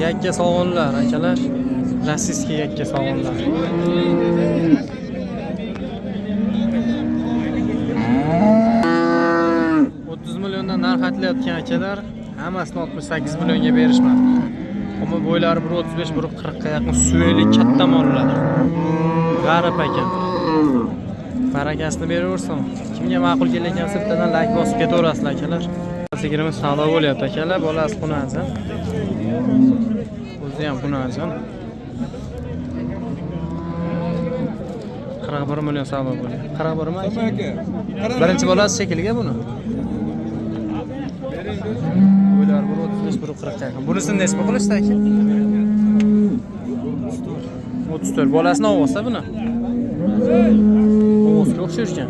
Yakka sog'inlar akalar. Rossiyskiy yakka sog'inlar. 30 milliondan narx aytilayotgan akalar, hammasini 68 millionga berishmadi. Ammo bo'ylari 1.35, 1.40 ga yaqin suveli katta mollar. G'arib ekan. Barakasini beraversin. Kimga ma'qul kelayotgan bo'lsa, bittadan like bosib ketaverasizlar akalar. Sigirimiz savdo bo'lyapti akalar, bolasi xunajin. O'zi ham xunajin. 41 million savdo bo'lyapti. 41 mi aka? Birinchi bolasi shekilli buni. Bo'ylari 1.35, 1.40 yaqin. Bunisini necha pul qilishdi aka? 34. Bolasini ovozda buni. Ovozga o'xshar ekan.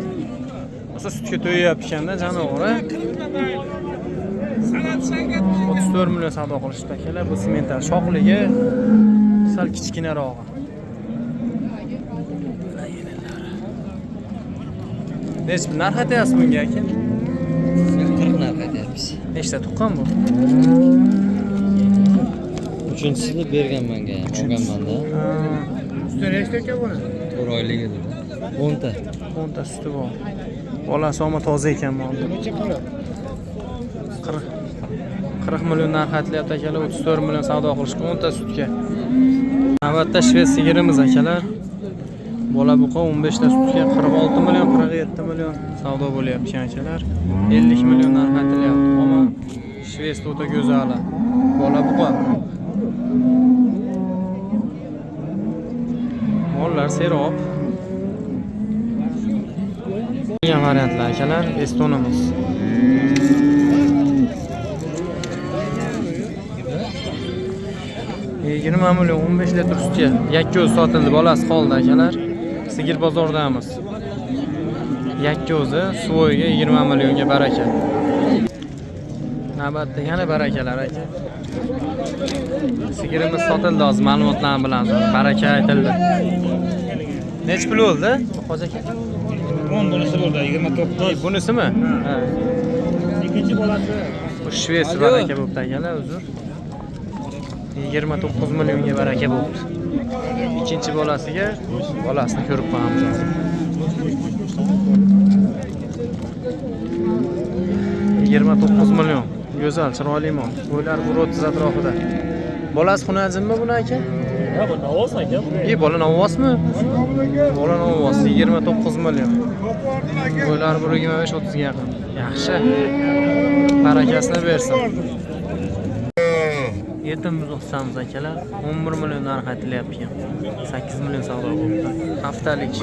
O'sha sutga to'yyapti ekanda jonivor. 34 million savdo qilishdi akalar. Bu semental shoxligi sal kichkinarog'i. Necha pul narx aytyapsiz bunga aka? 40 narx aytyapmiz. Nechta tuqqan bu? Uchinchisini bergan menga ham, olganman-da. Suti nechta ekan buni? 4 oylik edi. 10 ta. 10 ta suti bor. Bolasi omma toza ekan molni. Necha puli? 40 million narx aytilyapti akalar, 34 million savdo qilishgan 10 ta sutga. Navbatda shved sigirimiz akalar. Bola buqa 15 ta sutga 46 million, 47 million savdo bo'lyapti akalar. 50 million narx aytilyapti. Ammo shved o'ta go'zali. Bola buqa. Mollar serob. Degan variantlar akalar, Estonimiz. 20 million 15 litr sutga yakka o'zi sotildi, bolasi qoldi akalar. Sigir bozordamiz. Yakka o'zi suvoyga 20 millionga baraka. Navbatda yana barakalar aka. Sigirimiz sotildi hozir ma'lumotlarni bilamiz. Baraka aytildi. Necha pul bo'ldi? Hoji aka? 10 bunisi bo'ldi, 29. Bunisimi? Ha. Ikkinchi bolasi. Bu Shvetsiya baraka bo'libdi akalar, uzr. 29 millionga baraka bo'libdi. Ikkinchi bolasiga bolasini ko'rib qo'yamiz hozir. 29 million. Go'zal, chiroyli mol. Bo'ylari 1.30 atrofida. Bolasi xunajinmi buni aka? Ha, bu Navoz aka. Bola Navozmi? Bola Navoz 29 million. Bo'ylari 1.25-30 ga yaqin. Yaxshi. Barakasini bersin. Yetim buzoqchamiz akalar 11 million narx aytilyapti ekan. 8 million savdo bo'libdi. Haftalik.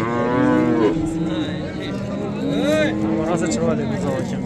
Rosa chiroyli buzoq ekan.